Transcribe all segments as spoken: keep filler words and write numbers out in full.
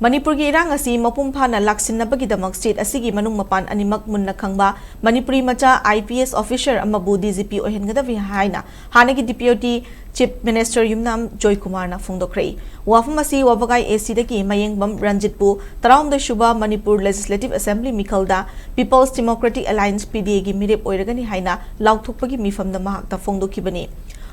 ꯃꯅꯤꯄꯨꯔꯒꯤ ꯏꯔꯥꯡ ꯑꯁꯤ ꯃꯄꯨꯡ ꯐꯥꯅ ꯂꯥꯛꯁꯤꯟꯅꯕꯒꯤꯗꯃꯛ ꯁ꯭ꯇꯦꯠ ꯑꯁꯤꯒꯤ ꯃꯅꯨꯡ ꯃꯄꯥꯟ ꯑꯅꯤꯃꯛ ꯃꯨꯟꯅ ꯈꯪꯕ ꯃꯅꯤꯄꯨꯔꯤ ꯃꯆꯥ ꯑꯥꯏ ꯄꯤ ꯑꯦꯁ ꯑꯣꯐꯤꯁꯔ ꯑꯃꯕꯨ ꯗꯤ ꯖꯤ ꯄꯤ ꯑꯣꯏꯍꯟꯒꯗꯕꯅꯤ ꯍꯥꯏꯅ ꯍꯥꯟꯅꯒꯤ ꯗꯤꯄ꯭ꯌꯨꯇꯤ ꯆꯤꯐ ꯃꯤꯅꯤꯁꯇꯔ ꯌꯨꯝꯅꯥꯝ ꯖꯣꯏꯀꯨꯃꯥꯔꯅ ꯐꯣꯡꯗꯣꯛꯈ꯭ꯔꯦ꯫ ꯋꯥꯐꯝ ꯑꯁꯤ ꯋꯥꯕꯒꯥꯏ ꯑꯦ ꯁꯤꯗꯒꯤ ꯃꯌꯦꯡꯕꯝ ꯔꯟꯖꯤꯠꯄꯨ ꯇꯔꯥꯍꯨꯝꯗꯣꯏ ꯁꯨꯕ ꯃꯅꯤꯄꯨꯔ ꯂꯦꯖꯤꯁꯂꯦꯇꯤꯚ ꯑꯦꯁꯦꯝꯕ꯭ꯂꯤ ꯃꯤꯈꯜꯗ people's democratic alliance, P D ꯑꯦꯒꯤ ꯃꯤꯔꯦꯞ ꯑꯣꯏꯔꯒꯅꯤ ꯍꯥꯏꯅ ꯂꯥꯎꯊꯣꯛꯄꯒꯤ ꯃꯤꯐꯝꯗ ꯃꯍꯥꯛꯇ ꯐꯣꯡꯗꯣꯛꯈꯤꯕꯅꯤ꯫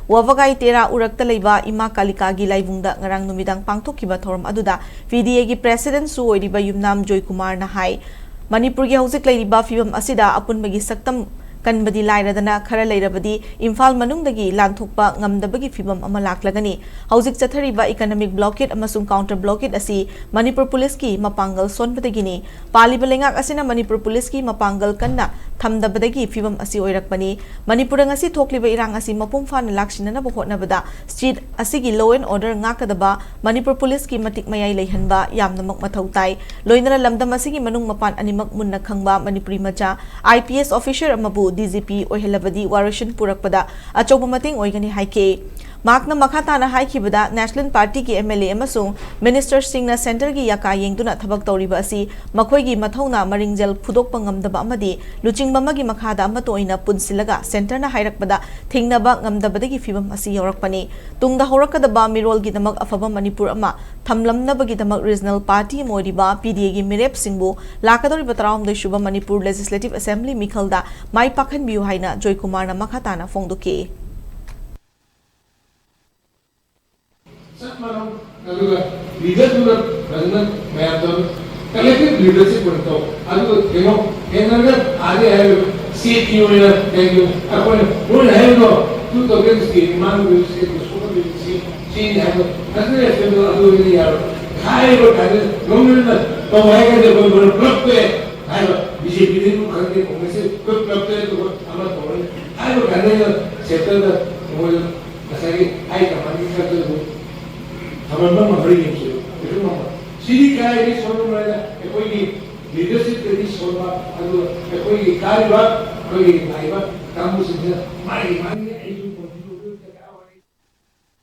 ꯋꯥꯕꯒꯥꯏ ꯇꯦꯔꯥ ꯎꯔꯛꯇ ꯂꯩꯕ ꯏꯃꯥ ꯀꯥꯂꯤꯀꯥꯒꯤ ꯂꯥꯏꯕꯨꯡꯗ ꯉꯔꯥꯡ ꯅꯨꯃꯤꯗꯥꯡ ꯄꯥꯡꯊꯣꯛꯈꯤꯕ ꯊꯧꯔꯝ ꯑꯗꯨꯗ ꯄꯤ ꯗꯤ ꯑꯦꯒꯤ ꯄ꯭ꯔꯦꯁꯤꯗꯦꯟꯠꯁꯨ ꯑꯣꯏꯔꯤꯕ ꯌꯨꯝꯅꯥꯝ ꯖꯣꯏꯀꯨꯃꯥꯔꯅ ꯍꯥꯏ, ꯃꯅꯤꯄꯨꯔꯒꯤ ꯍꯧꯖꯤꯛ ꯂꯩꯔꯤꯕ ꯐꯤꯕꯝ ꯑꯁꯤꯗ ꯑꯄꯨꯟꯕꯒꯤ ꯁꯛꯇꯝ ꯀꯟꯕꯗꯤ ꯂꯥꯏꯔꯗꯅ ꯈꯔ ꯂꯩꯔꯕꯗꯤ ꯏꯝꯐꯥꯜ ꯃꯅꯨꯡꯗꯒꯤ ꯂꯥꯟꯊꯣꯛꯄ ꯉꯝꯗꯕꯒꯤ ꯐꯤꯕꯝ ꯑꯃ ꯂꯥꯛꯂꯒꯅꯤ꯫ ꯍꯧꯖꯤꯛ ꯆꯠꯊꯔꯤꯕ ꯏꯀꯅꯣꯃꯤꯛ ꯕ꯭ꯂꯣꯀꯦꯗ ꯑꯃꯁꯨꯡ ꯀꯥꯎꯟꯇꯔ ꯕ꯭ꯂꯣꯀꯦꯗ ꯑꯁꯤ ꯃꯅꯤꯄꯨꯔ ꯄꯨꯂꯤꯁꯀꯤ ꯃꯄꯥꯡꯒꯜ ꯁꯣꯟꯕꯗꯒꯤꯅꯤ꯫ ꯄꯥꯜꯂꯤꯕ ꯂꯩꯉꯥꯛ ꯑꯁꯤꯅ ꯃꯅꯤꯄꯨꯔ ꯄꯨꯂꯤꯁꯀꯤ ꯃꯄꯥꯡꯒꯜ ꯀꯟꯅ ꯊꯝꯗꯕꯗꯒꯤ ꯐꯤꯕꯝ ꯑꯁꯤ ꯑꯣꯏꯔꯛꯄꯅꯤ꯫ ꯃꯅꯤꯄꯨꯔꯗ ꯉꯁꯤ ꯊꯣꯛꯂꯤꯕ ꯏꯔꯥꯡ ꯑꯁꯤ ꯃꯄꯨꯡ ꯐꯥꯅ ꯂꯥꯛꯁꯤꯟꯅꯅꯕ ꯍꯣꯠꯅꯕꯗ ꯁ꯭ꯇꯦꯠ ꯑꯁꯤꯒꯤ ꯂꯣ ꯑꯦꯟ ꯑꯣꯔꯗꯔ ꯉꯥꯛꯀꯗꯕ ꯃꯅꯤꯄꯨꯔ ꯄꯨꯂꯤꯁꯀꯤ ꯃꯇꯤꯛ ꯃꯌꯥꯏ ꯂꯩꯍꯟꯕ ꯌꯥꯝꯅꯃꯛ ꯃꯊꯧ ꯇꯥꯏ꯫ ꯂꯣꯏꯅꯅ ꯂꯝꯗꯝ ꯑꯁꯤꯒꯤ ꯃꯅꯨꯡ ꯃꯄꯥꯟ ꯑꯅꯤꯃꯛ ꯃꯨꯟꯅ ꯈꯪꯕ ꯃꯅꯤꯄꯨꯔꯤ ꯃꯆꯥ ꯑꯥꯏ ꯄꯤ ꯑꯦꯁ ꯑꯣꯐꯤꯁꯔ ꯑꯃꯕꯨ ꯗꯤ ꯖꯤ ꯄꯤ ꯑꯣꯏꯍꯜꯂꯕꯗꯤ ꯋꯥꯔꯣꯏꯁꯤꯟ ꯄꯨꯔꯛꯄꯗ ꯑꯆꯧꯕ ꯃꯇꯦꯡ ꯑꯣꯏꯒꯅꯤ ꯍꯥꯏꯈꯤ꯫ ꯃꯍꯥꯛꯅ ꯃꯈꯥ ꯇꯥꯅ ꯍꯥꯏꯈꯤꯕꯗ, ꯅꯦꯁꯅꯦꯜ ꯄꯥꯔꯇꯤꯒꯤ ꯑꯦꯝ ꯑꯦꯜ ꯑꯦ ꯑꯃꯁꯨꯡ ꯃꯤꯅꯤꯁꯇꯔꯁꯤꯡꯅ ꯁꯦꯟꯇꯔꯒꯤ ꯌꯥꯀꯥ ꯌꯦꯡꯗꯨꯅ ꯊꯕꯛ ꯇꯧꯔꯤꯕ ꯑꯁꯤ ꯃꯈꯣꯏꯒꯤ ꯃꯊꯧꯅꯥ ꯃꯔꯤꯡꯖꯦꯜ ꯐꯨꯗꯣꯛꯄ ꯉꯝꯗꯕ ꯑꯃꯗꯤ ꯂꯨꯆꯤꯡꯕ ꯑꯃꯒꯤ ꯃꯈꯥꯗ ꯑꯃꯠꯇ ꯑꯣꯏꯅ ꯄꯨꯟꯁꯤꯜꯂꯒ ꯁꯦꯟꯇꯔꯅ ꯍꯥꯏꯔꯛꯄꯗ ꯊꯤꯡꯅꯕ ꯉꯝꯗꯕꯗꯒꯤ ꯐꯤꯕꯝ ꯑꯁꯤ ꯌꯧꯔꯛꯄꯅꯤ꯫ ꯇꯨꯡꯗ ꯍꯧꯔꯛꯀꯗꯕ ꯃꯤꯔꯣꯜꯒꯤꯗꯃꯛ ꯑꯐꯕ ꯃꯅꯤꯄꯨꯔ ꯑꯃ ꯊꯝꯂꯝꯅꯕꯒꯤꯗꯃꯛ ꯔꯤꯖꯅꯦꯜ ꯄꯥꯔꯇꯤ ꯑꯃ ꯑꯣꯏꯔꯤꯕ ꯄꯤ ꯗꯤ ꯑꯦꯒꯤ ꯃꯤꯔꯦꯞꯁꯤꯡꯕꯨ ꯂꯥꯛꯀꯗꯧꯔꯤꯕ ꯇꯔꯥꯍꯨꯝꯗꯣꯏ ꯁꯨꯕ ꯃꯅꯤꯄꯨꯔ ꯂꯦꯖꯤꯁꯂꯦꯇꯤꯚ ꯑꯦꯁꯦꯝꯕ꯭ꯂꯤ ꯃꯤꯈꯜꯗ ꯃꯥꯏ ꯄꯥꯛꯍꯟꯕꯤꯌꯨ ꯍꯥꯏꯅ ꯖꯣꯏꯀꯨꯃꯥꯔꯅ ꯃꯈꯥ ꯇꯥꯅ ꯐꯣꯡꯗꯣꯛꯈꯤ꯫ ꯆꯞ ꯃꯥꯟꯅꯧ꯫ ꯑꯗꯨꯒ ꯂꯤꯗꯔꯗꯨꯅ ꯐꯖꯅ ꯃꯌꯥꯝ ꯇꯧꯔꯒ ꯀꯂꯦꯛꯇꯤꯚ ꯂꯤꯗꯔꯁꯤꯞ ꯑꯣꯏꯅ ꯇꯧ꯫ ꯑꯗꯨꯒ ꯊꯦꯡꯅꯧ, ꯊꯦꯡꯅꯔꯒ ꯑꯥꯗꯩ ꯍꯥꯏꯔꯤꯕ ꯁ꯭ꯇꯦꯠꯀꯤ ꯑꯣꯏꯅ ꯀꯩꯒꯤ ꯑꯩꯈꯣꯏꯅ ꯃꯣꯏꯅ ꯍꯥꯏꯔꯤꯗꯣ ꯇꯨ ꯊꯥꯎꯖꯟ ꯁꯤꯛꯁꯀꯤ ꯃꯃꯥꯡꯒꯤ ꯁ꯭ꯇꯦꯠꯀꯤ ꯁꯣꯛꯍꯟꯕꯤꯕ ꯁꯤ, ꯁꯤꯅꯤ ꯍꯥꯏꯕꯗꯣ ꯐꯖꯅ ꯑꯦꯛꯁꯄ꯭ꯂꯦꯟ ꯇꯧ꯫ ꯑꯗꯨ ꯑꯣꯏꯔꯗꯤ ꯌꯥꯔꯣꯏ꯫ ꯍꯥꯏꯔꯤꯕ ꯀꯥꯟꯗ ꯒꯣꯔꯃꯦꯟꯅ ꯇꯧ ꯍꯥꯏꯔꯒꯗꯤ ꯑꯩꯈꯣꯏ ꯃꯣꯏꯅ ꯄꯨꯂꯞ ꯇꯣꯛꯑꯦ ꯍꯥꯏꯕ, ꯕꯤ ꯖꯦ ꯄꯤꯗꯒꯤ ꯈꯪꯗꯦ, ꯀꯣꯡꯒ꯭ꯔꯦꯁꯁꯤ ꯑꯩꯈꯣꯏ ꯄꯨꯂꯞ ꯇꯣꯛꯑꯦ, ꯑꯗꯨꯒ ꯑꯃ ꯇꯧꯔꯅꯤ ꯍꯥꯏꯕ ꯀꯥꯟꯗ ꯁꯦꯟꯇꯔꯗ ꯃꯣꯏ ꯉꯁꯥꯏꯒꯤ ꯍꯥꯏ ꯀꯃꯥꯟꯒꯤ ꯈꯔꯗꯨ ꯊꯝꯍꯟꯕ ꯉꯝꯕ꯭ꯔꯥ ꯌꯦꯡꯁꯦꯕ꯫ ꯀꯩꯁꯨ ꯉꯝꯃꯣꯏ꯫ ꯁꯤꯗꯤ ꯀꯗꯥꯏꯗꯒꯤ ꯁꯣꯟꯕꯅꯣ ꯍꯥꯏꯅ ꯑꯩꯈꯣꯏꯒꯤ ꯂꯤꯗꯔꯁꯤꯞꯇꯒꯤ ꯁꯣꯟꯕ, ꯑꯗꯨꯒ ꯑꯩꯈꯣꯏꯒꯤ ꯀꯥꯔꯤꯕ, ꯑꯩꯈꯣꯏꯒꯤ ꯂꯥꯛꯏꯕ ꯀꯥꯡꯕꯨꯁꯤꯡꯁꯤꯅ ꯃꯥꯒꯤ ꯃꯥꯒꯤ